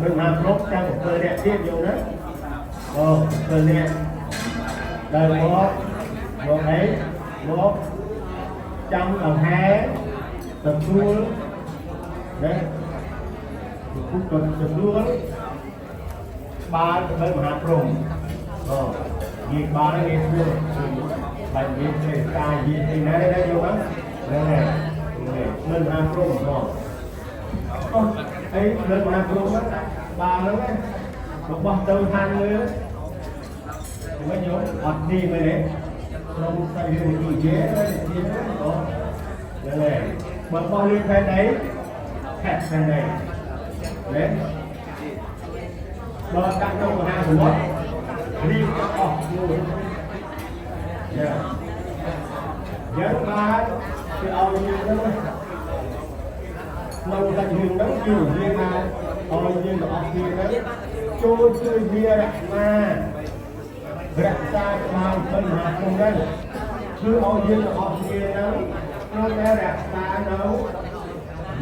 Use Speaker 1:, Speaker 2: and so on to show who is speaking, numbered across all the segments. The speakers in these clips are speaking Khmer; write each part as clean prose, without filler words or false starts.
Speaker 1: នឹងមហាព្រំចាំ7នាក់ទៀតយល់ណាអូ7នាក់ដែលមកមកអីមកចាំដង្ហែទទួលណាពុទ្ធទទួលបាលទៅមហាព្រំអូនិយាយបាលនេះស្រួលបែបនិយាយទេតានិយាយទីណាដែរយល់ហ្នឹងហ្នឹងហើយមិនមហាព្រំមកអូអីលើមហាព្រំហ្នឹងបាលហ្នឹងរបស់ទៅហានលើមិនយល់អត់នេះមែនទេក្នុងសាច់រឿងនិយាយនិយាយអូហ្នឹងហើយបើបោះលើផែនដីខេតផែនដីណាបើដាក់ក្នុងមហាសមុទ្ររៀបអស់មួយយ៉ាយ៉ាងបានគេឲ្យយើងហ្នឹងក្នុងសាច់រឿងហ្នឹងគឺនិយាយថាឲ្យយើងទាំងអស់គ្នាហ្នឹងចូលជួយវារក្សារក្សាក្បាលទៅមហាគុំហ្នឹងគឺឲ្យយើងទាំងអស់គ្នាហ្នឹងត្រូវតែរក្សានៅ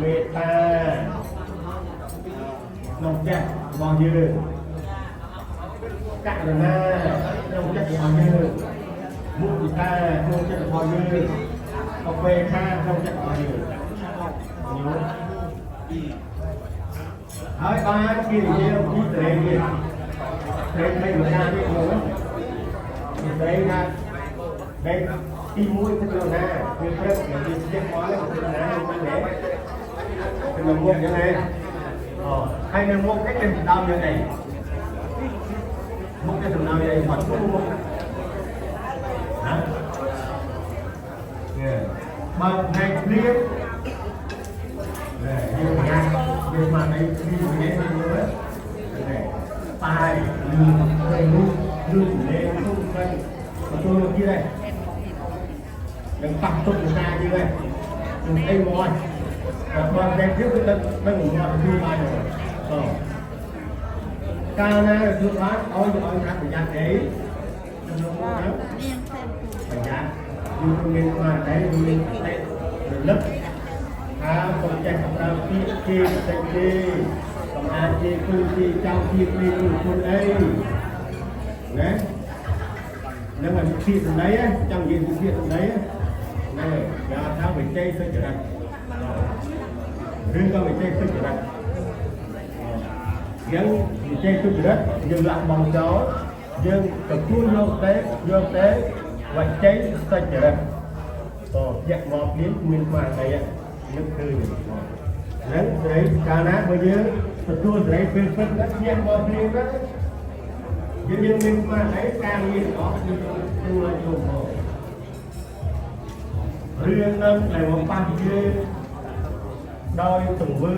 Speaker 1: មេត្តាក្នុងចិត្តរបស់យើងករុណាក្នុងចិត្តរបស់យើងមុទិតាក្នុងចិត្តរបស់យើងឧបេក្ខាក្នុងចិត្តរបស់យើងញោមហើយបានគេនិយាយអំពីសេរីទៀតសេរីនៃម្ចាស់ទៀតមកសេរីថាដែលទី1គឺណាគឺព្រឹកដែលជាជាមកហើយគឺណាហ្នឹងទេគឺនៅមុខយ៉ាងណាអូហើយនៅមុខនេះគេដើមយ៉ាងអីមុខគេសំដៅយ៉ាងអីអត់មុខណាបើផ្នែកព្រៀបយើងញ៉ាំយើងមកអីព្រៀបនេះមើលនេះបាយលឺទៅនោះលឺលេងទុំទៅទទួលមកទៀតហើយនឹងប៉ះទុកតាយើងហើយនឹងអីមកហើយបើផ្នែកព្រៀបគឺដឹងដឹងមកទទួលបានអូកាលណាទទួលបានឲ្យឲ្យថាប្រយ័ត្នអីក្នុងនោះប្រយ័ត្នយើងមានស្មារតីមានសតិរលឹកថាកុំចេះប្រើពាក្យគេតិចគេកុំអានជាគូជាចៅជាព្រីគូគុណអីណានឹងឲ្យពាក្យសម្ដីចង់និយាយពីពាក្យសម្ដីហ្នឹងគេថាវិជ័យសុចរិតឬក៏វិជ័យសុចរិតយើងវិជ័យសុចរិតយើងលាក់បងចោលយើងទទួលយកតែយកតែវិជ័យសុចរិតអូយកមកភ្លាមមានស្មារតីនឹកឃើញហ្នឹងស្រីកាលណាបើយើងទទួលស្រីពេលពិតណាញាក់មកភ្លាមហ្នឹងយើងយើងមានស្មារតីការងាររបស់យើងទទួលយកមករឿងហ្នឹងដែលមកប៉ះយើងដោយទង្វើ